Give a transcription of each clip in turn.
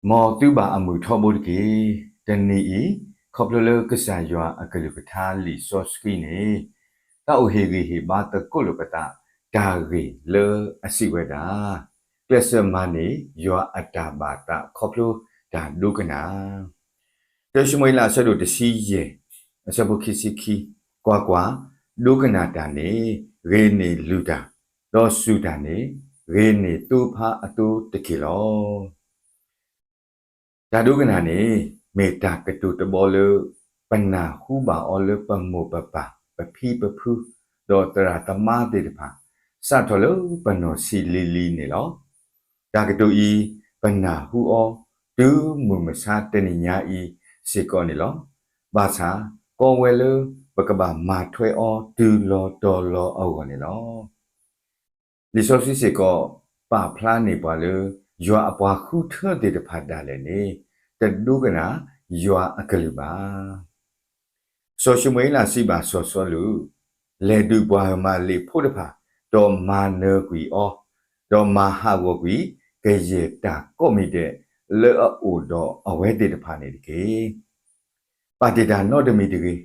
မ်သုဘၣ်အမုာ်ထီဘိတက့ၢ်. တနံၤအံၤ, ခီဖျိလၢကစၢ်ယွၤအကလုၢ်ကထါလံာ်စီဆှံန့ၣ်, တၢ်အိၣ်ဟ့ၣ်ဂံၢ်ဟ့ၣ်ဘါသကိးလိာ်ပသး တၢ်ဂ့ၢ်လၢအစံးဝဲဒၣ်, ကျဲးစၢးမၤန့ၢ်ယွၤအတၢ်ဘၣ်သးခီဖျိတၢ်ဒိကနၣ် တၢၡမူၤအ့လး အဆၢဒိၣ်တဆံယဲၢ်, အဆၢဖိခံဆံခံ, ကွၢ်ကွၢ်, ဒိကနၣ်တၢ်န့ၣ် ဂ့ၤန့ၢ်လုၢ်တၢ်, ဒီးစူၢ်တၢ်န့ၣ် ဂ့ၤန့ၢ်သိဖါအသိတက့ၢ်လီၤ. တၢ်ဒိကနၣ်န့ၣ် မ့ၢ်တၢ်ကတိၤတဘီလၢ ပနၢ်ဟူဘၣ်အီၤလၢပမိၢ်ပပၢ် ပဖံပဖု ဒီးသရၣ်သမါသ့ၣ်တဖၣ် စးထီၣ်လၢပနီၢ်ဆံးလံၤလံၤန့ၣ်လီၤ. တၢ်ကတိၤအံၤ ပနၢ်ဟူအီၤ တုၤမုၢ်မဆါတနံၤညါအံၤစ့ၢ်ကီးန့ၣ်လီၤ. ဘၣ်ဆၣ် ကီဝဲလၢပကဘၣ်မၤထွဲအီၤတုၤလီၤတီၤလီၤအဂီၢ်န့ၣ်လီၤ. လံာ်စီဆှံစ့ၢ်ကီး ပာ်ဖျါန့ၢ်ပှၤလၢ ယွၤအပှၤဃုထၢသ့ၣ်တဖၣ်ဒၣ်လဲာ်န့ၣ် တဒိကနၣ်ယွၤအကလုၢ်ဘၣ်. စီၤၡမူၤအ့လးစံးဘၣ်စီၤစီလူး, လဲၤဒုးပှၤဂၢၢ်မၤလ့းဖိတဖၣ်, ဒီးမၤနၢၤကွံာ်အီၤ, ဒီးမၤဟးဂီၤကွံာ် ကယဲၢ်တၢ်ကိးမံၤဒဲး လၢအအိၣ်ဒီးအဝဲသ့ၣ်တဖၣ်န့ၣ်တက့ၢ်. ပာ်တ့ၢ်တၢ်နီတမံၤတဂ့ၤ,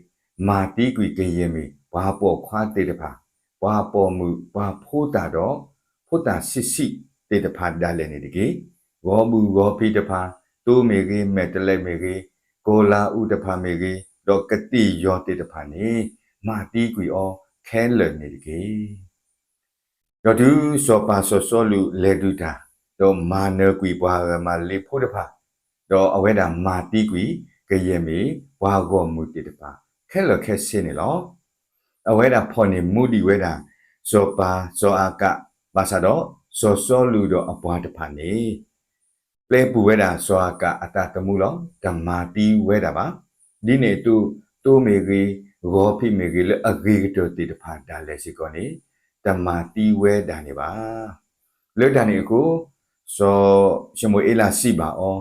မၤသံကွံာ်ကယဲၢ်မ့ၢ်ပှၤပိာ်ခွါသ့ၣ်တဖၣ်, ပှၤပိာ်မုၣ်, ပှၤဖိသၣ်ဒီး ဖိသၣ်ဆံးဆံးသ့ၣ်တဖၣ်ဒၣ်လဲာ်န့ၣ်တက့ၢ်. ဂီၤဘူၣ်ဂီၤဖံးတဖၣ်, သိမ့ၢ်ဂ့ၤ, မဲာ်တဲးလဲးမ့ၢ်ဂ့ၤ, ကီၤလၤအူးတဖၣ်မ့ၢ်ဂ့ၤ, ဒီးကသ့ၣ်ယီၤသ့ၣ်တဖၣ်န့ၣ် မၤသံကွံာ်အီၤခဲလၢာ်န့ၣ်တက့ၢ်. ဒီးတုၤစီၤပၤစီၤစီလူးလဲၤဒုးတၢ်, ဒီးမၤနၢၤကွံာ်ပှၤဂၢၢ်မၤလ့းဖိတဖၣ်, ဒီးအဝဲဒၣ်မၤသံကွံာ် ကယဲၢ်မ့ၢ်ပှၤဂီၢ်မုၢ်သ့ၣ်တဖၣ် ခဲလၢာ်ခဲဆ့န့ၣ်လီၤ. အဝဲဒၣ်ဖီၣ်န့ၢ်မူဒံးဝဲဒၣ် စီၤပၤစီၤအၤကး, ဘၣ်ဆၣ်ဒီးစီၤစီလူးဒီးအပှၤတဖၣ်န့ၣ် ပျဲပူၤဝဲဒၣ်စီၤအၤကးအသးသမူလီၤ. တမၤသံဝဲဒၣ်ဘၣ်. ဒ်န့ၣ်အသိး သိမ့ၢ်ဂ့ၤ, ဂီၤဖံးမ့ၢ်ဂ့ၤ လၢအဂ့ၤကတၢၢ်သ့ၣ်တဖၣ်ဒၣ်လဲာ်စ့ၢ်ကီးန့ၣ် တမၤသံဝဲဒၣ်န့ၣ်ဘၣ်. လၢတၢ်န့ၣ်အဃိ စီၤၡမူၤအ့လးစံးဘၣ်အီၤ,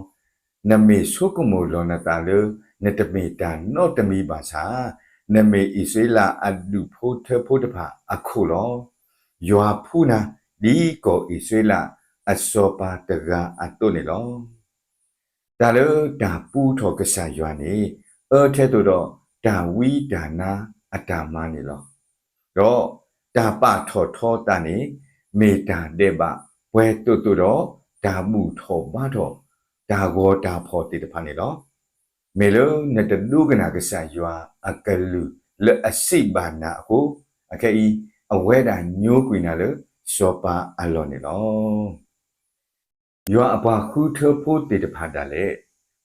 နမ့ၢ်ဆိကမိၣ်လီၤနသးလၢ နတမ့ၢ်တၢ်နီတမံၤဘၣ်ဆၣ်, နမ့ၢ်အံၣ်စရ့လးအဒူၣ်ဖိထၢဖိတဖၣ်အခိၣ်လီၤ. ယွၤဖှူနၤ ဒ်ကီၢ်အံၣ်စရ့လးအစီၤပၤတဂၤအသိးန့ၣ်လီၤ. တၢ်လၢတၢ်ပူထီၣ်ကစၢ်ယွၤန့ၣ် အၢထဲသိးဒီးတၢ်ဝံတၢ်နါအတၢ်မၤန့ၣ်လီၤ. ဒီးတၢ်ပာ်ထီၣ်ထီသးန့ၣ် မ့ၢ်တၢ်ဒဲးဘးပှဲၤသိးသိးဒီး တၢ်ဘူၣ်ထီၣ်ဘါထီၣ် တၢ်ဂီၤတၢ်ဖီၣ်သ့ၣ်တဖၣ်န့ၣ်လီၤ. မ့ၢ်လၢနတဒိကနၣ်ကစၢ်ယွၤအကလုၢ်လၢအစံးဘၣ်နၤအဃိ, အခဲအံၤ အဝဲဒၣ်ညိကွံာ်နၤလၢစီၤပၤအလီၢ်န့ၣ်လီၤ. ယွၤအပှၤဃုထၢဖိသ့ၣ်တဖၣ်ဒၣ်လဲာ်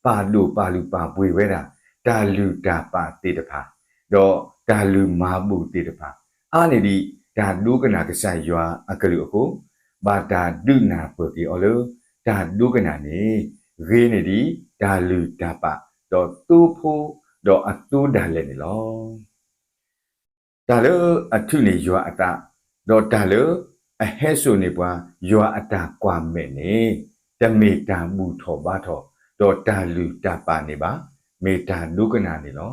ပာ်ဒိၣ်ပာ်လုၢ်ပာ်ပှ့ၤဝဲဒၣ် တၢ်လုၢ်တၢ်ပာ်သ့ၣ်တဖၣ်, ဒီးတၢ်လုၢ်မၤဘူၣ်သ့ၣ်တဖၣ် အါန့ၢ်ဒံး တၢ်ဒိကနၣ်ကစၢ်ယွၤအကလုၢ်အဃိ, ဘၣ်တၢ်ဒုးနၢ်ပၢၢ်က့ၤအီၤလၢ တၢ်ဒိကနၣ်န့ၣ် ဂ့ၤန့ၢ်ဒံးတၢ်လုၢ်တၢ်ပာ် ဒီးသိဖိ ဒီးအသိဒၣ်လဲာ်န့ၣ်လီၤ. တၢ်လၢအထုးန့ၢ်ယွၤအသး, ဒီးတၢ်လၢအဟဲစိာ်န့ၢ်ပှၤယွၤအတၢ်ကွၢ်မဲာ်န့ၣ်, တမ့ၢ်တၢ်ဘူၣ်ထီၣ်ဘါထီၣ် ဒီးတၢ်လုၢ်တၢ်ပာ်န့ၣ်ဘၣ်, မ့ၢ်တၢ်ဒိကနၣ်န့ၣ်လီၤ.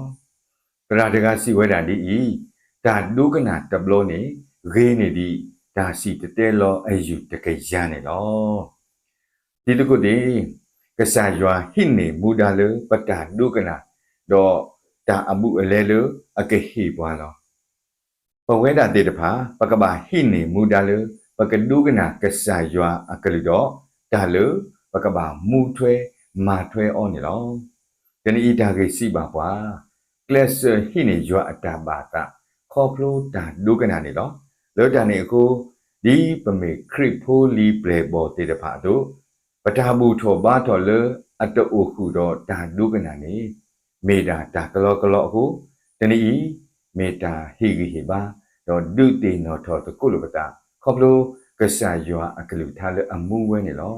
သရၣ်တဂၤစံးဝဲဒၣ်ဒ်အံၤ, တၢ်ဒိကနၣ်တဘျီန့ၣ် ဂ့ၤန့ၢ်ဒံးတၢ်စံၣ်တဲၤတဲလီၤအယုၢ်တကယၤန့ၣ်လီၤ. တံၤသကိးသ့ၣ်, ကစၢ်ယွၤဟံးန့ၢ်မူဒါလၢပတၢ်ဒိကနၣ်, ဒီးတၢ်အဘူးအလဲလၢအကဟ့ၣ်ပှၤလီၤ. ပဝဲဒၣ်သ့ၣ်တဖၣ် ပကဘၣ်ဟံးန့ၢ်မူဒါလၢ ပကဒိကနၣ်ကစၢ်ယွၤအကလုၢ်ဒီး တၢ်လၢပကဘၣ်မူထွဲမၤထွဲအီၤန့ၣ်လီၤ. တနံၤအံၤတၢ်ဂ့ၢ်စံးဘၣ်ပှၤ, ကျဲးစၢးဟံးန့ၢ်ယွၤအတၢ်ဘၣ်သး ခီဖျိတၢ်ဒိကနၣ်န့ၣ်လီၤ. လၢတၢ်န့ၣ်အဃိ, ဒ်ပမ့ၢ်ခရံာ်ဖိလံၤပျဲၢ်ဘီၣ်သ့ၣ်တဖၣ်အသိး, ပတၢ်ဘူၣ်ထီၣ်ဘါထီၣ်လၢအတအိၣ်ဃုာ်ဒီးတၢ်ဒိကနၣ်န့ၣ် မ့ၢ်ဒၣ်တၢ်ကလီကလီအဃိ, တနံၤအံၤ မ့ၢ်တၢ်ဟ့ၣ်ဂံၢ်ဟ့ၣ်ဘါ, ဒီးဒုးသ့ၣ်နီၣ်ထီၣ်သကိးလိာ်ပသး ခီဖျိကစၢ်ယွၤအကလုၢ်ကထါလၢအမူဝဲန့ၣ်လီၤ.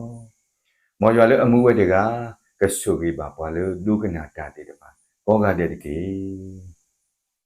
မ်ယွၤလၢအမူဝဲတဂၤ ကဆိၣ်ဂ့ၤဘၣ်ပှၤလၢဒိကနၣ်တၢ်သ့ၣ်တဖၣ် ကိးဂၤဒဲးတက့ၢ်.